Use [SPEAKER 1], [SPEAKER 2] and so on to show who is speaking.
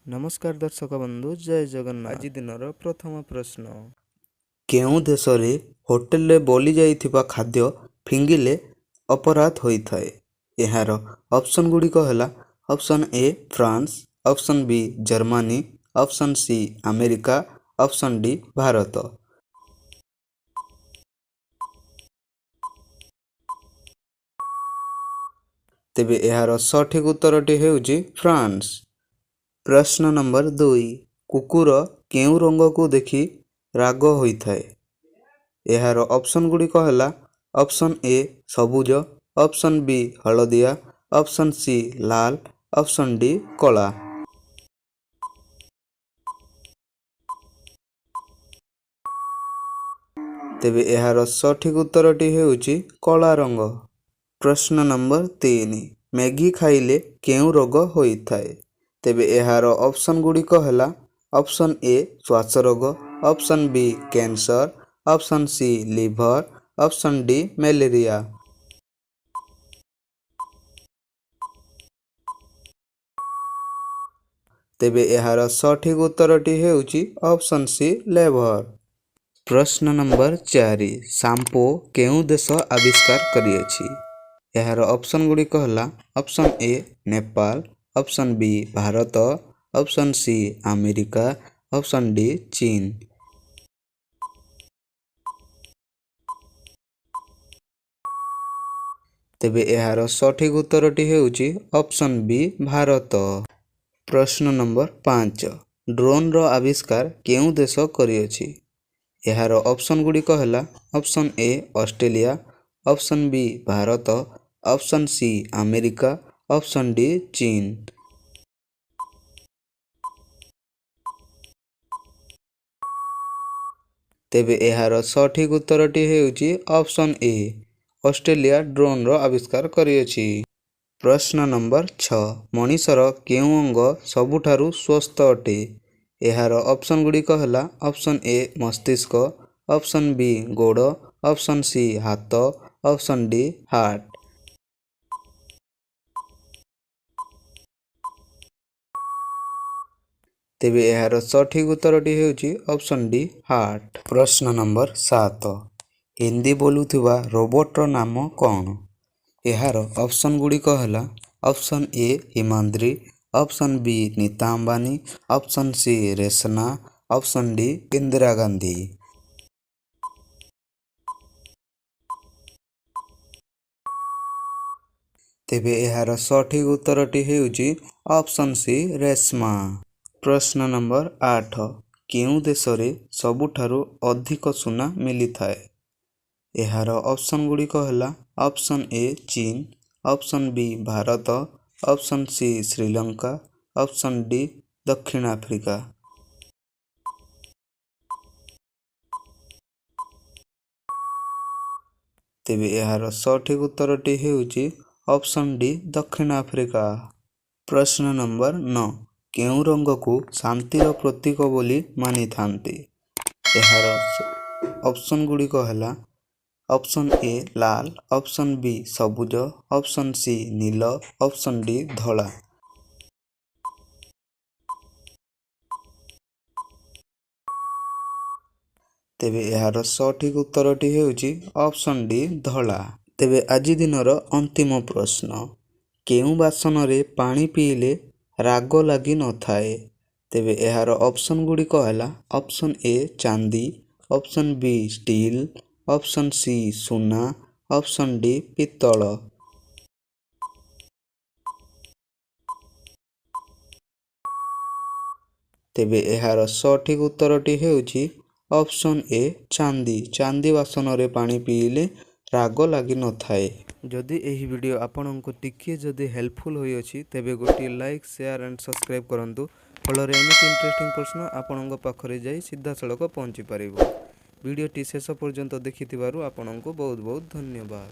[SPEAKER 1] ନମସ୍କାର ଦର୍ଶକ ବନ୍ଧୁ, ଜୟ ଜଗନ୍ନାଥ। ଆଜି ଦିନର ପ୍ରଥମ ପ୍ରଶ୍ନ:
[SPEAKER 2] କେଉଁ ଦେଶରେ ହୋଟେଲରେ ବଳି ଯାଇଥିବା ଖାଦ୍ୟ ଫିଙ୍ଗିଲେ ଅପରାଧ ହୋଇଥାଏ? ଏହାର ଅପସନ୍ ଗୁଡ଼ିକ ହେଲା: option A France, option B Germany, option C America, option D Bharat. ତେବେ ଏହାର ସଠିକ୍ ଉତ୍ତରଟି ହେଉଛି ଫ୍ରାନ୍ସ। ପ୍ରଶ୍ନ ନମ୍ବର 2: କୁକୁର କେଉଁ ରଙ୍ଗକୁ ଦେଖି ରାଗ ହୋଇଥାଏ? ଏହାର ଅପସନ୍ ଗୁଡ଼ିକ ହେଲା: ଅପସନ୍ ଏ ସବୁଜ, ଅପସନ୍ ବି ହଳଦିଆ, ଅପସନ୍ ସି ଲାଲ, ଅପସନ୍ ଡି କଳା। ତେବେ ଏହାର ସଠିକ୍ ଉତ୍ତରଟି ହେଉଛି କଳା ରଙ୍ଗ। ପ୍ରଶ୍ନ ନମ୍ବର 3: ମ୍ୟାଗି ଖାଇଲେ କେଉଁ ରୋଗ ହୋଇଥାଏ? ତେବେ ଏହାର ଅପସନ୍ ଗୁଡ଼ିକ ହେଲା: ଅପସନ୍ ଏ ଶ୍ୱାସ ରୋଗ, option B cancer, option C liver, option D malaria. ତେବେ ଏହାର ସଠିକ୍ ଉତ୍ତରଟି ହେଉଛି ଅପସନ୍ ସି ଲିଭର। ପ୍ରଶ୍ନ ନମ୍ବର 4: ସାମ୍ପୋ କେଉଁ ଦେଶ ଆବିଷ୍କାର କରିଅଛି? ଏହାର ଅପସନ୍ ଗୁଡ଼ିକ ହେଲା: option A Nepal, option B Bharat, option C America, option D ଚୀନ। ତେବେ ଏହାର ସଠିକ୍ ଉତ୍ତରଟି ହେଉଛି ଅପସନ୍ ବି ଭାରତ। ପ୍ରଶ୍ନ ନମ୍ବର 5: ଡ୍ରୋନ୍ର ଆବିଷ୍କାର କେଉଁ ଦେଶ କରିଅଛି? ଏହାର ଅପସନ୍ ଗୁଡ଼ିକ ହେଲା: option A Australia, option B Bharat, option C America, option D ଚୀନ। ତେବେ ଏହାର ସଠିକ୍ ଉତ୍ତରଟି ହେଉଛି ଅପସନ୍ ଏ ଅଷ୍ଟ୍ରେଲିଆ ଡ୍ରୋନ୍ର ଆବିଷ୍କାର କରିଅଛି। ପ୍ରଶ୍ନ ନମ୍ବର 6: ମଣିଷର କେଉଁ ଅଙ୍ଗ ସବୁଠାରୁ ସୁସ୍ଥ ଅଟେ? ଏହାର ଅପସନ୍ ଗୁଡ଼ିକ ହେଲା: ଅପସନ୍ ଏ ମସ୍ତିଷ୍କ, ଅପସନ୍ ବି ଗୋଡ଼, ଅପସନ୍ ସି ହାତ, ଅପସନ୍ ଡି ହାର୍ଟ। ତେବେ ଏହାର ସଠିକ୍ ଉତ୍ତରଟି ହେଉଛି ଅପସନ୍ ଡି ହାର୍ଟ। ପ୍ରଶ୍ନ ନମ୍ବର 7: ହିନ୍ଦୀ ବୋଲୁଥିବା ରୋବୋଟର ନାମ କ'ଣ? ଏହାର ଅପସନ୍ ଗୁଡ଼ିକ ହେଲା: option A Himadri, option B Nita Ambani, option C Reshma, option D Indira Gandhi. ତେବେ ଏହାର ସଠିକ୍ ଉତ୍ତରଟି ହେଉଛି ଅପସନ୍ ସି ରେଶମା। ପ୍ରଶ୍ନ ନମ୍ବର 8: କେଉଁ ଦେଶରେ ସବୁଠାରୁ ଅଧିକ ସୁନା ମିଳିଥାଏ? ଏହାର ଅପସନ୍ ଗୁଡ଼ିକ ହେଲା: ଅପସନ୍ ଏ ଚୀନ, option B Bharat, option C Sri Lanka, option D ଦକ୍ଷିଣ ଆଫ୍ରିକା। ତେବେ ଏହାର ସଠିକ୍ ଉତ୍ତରଟି ହେଉଛି ଅପସନ୍ ଡି ଦକ୍ଷିଣ ଆଫ୍ରିକା। ପ୍ରଶ୍ନ ନମ୍ବର 9: କେଉଁ ରଙ୍ଗକୁ ଶାନ୍ତିର ପ୍ରତୀକ ବୋଲି ମାନିଥାନ୍ତି? ଏହାର ଅପସନ୍ ଗୁଡ଼ିକ ହେଲା: option A Lal, option B ସବୁଜ, ଅପସନ୍ ସି ନୀଳ, ଅପସନ୍ ଡି ଧଳା। ତେବେ ଏହାର ସଠିକ୍ ଉତ୍ତରଟି ହେଉଛି ଅପସନ୍ ଡି ଧଳା। ତେବେ ଆଜି ଦିନର ଅନ୍ତିମ ପ୍ରଶ୍ନ: କେଉଁ ବାସନରେ ପାଣି ପିଇଲେ ରାଗ ଲାଗି ନଥାଏ? ତେବେ ଏହାର ଅପସନ୍ ଗୁଡ଼ିକ ହେଲା: ଅପସନ୍ ଏ ଚାନ୍ଦି, option B steel, option C ସୁନା, ଅପସନ୍ ଡି ପିତ୍ତଳ। ତେବେ ଏହାର ସଠିକ୍ ଉତ୍ତରଟି ହେଉଛି ଅପସନ୍ ଏ ଚାନ୍ଦି। ଚାନ୍ଦି ବାସନରେ ପାଣି ପିଇଲେ ରାଗ ଲାଗିନଥାଏ।
[SPEAKER 1] ଯଦି ଏହି ଭିଡ଼ିଓ ଆପଣଙ୍କୁ ଟିକିଏ ଯଦି ହେଲ୍ପଫୁଲ୍ ହୋଇଅଛି, ତେବେ ଗୋଟିଏ ଲାଇକ୍, ସେୟାର ଆଣ୍ଡ ସବସ୍କ୍ରାଇବ୍ କରନ୍ତୁ। ଫଳରେ ଏମିତି ଇଣ୍ଟରେଷ୍ଟିଂ ପ୍ରଶ୍ନ ଆପଣଙ୍କ ପାଖରେ ଯାଇ ସିଧାସଳଖ ପହଞ୍ଚି ପାରିବ। ଭିଡ଼ିଓଟି ଶେଷ ପର୍ଯ୍ୟନ୍ତ ଦେଖିଥିବାରୁ ଆପଣଙ୍କୁ ବହୁତ ବହୁତ ଧନ୍ୟବାଦ।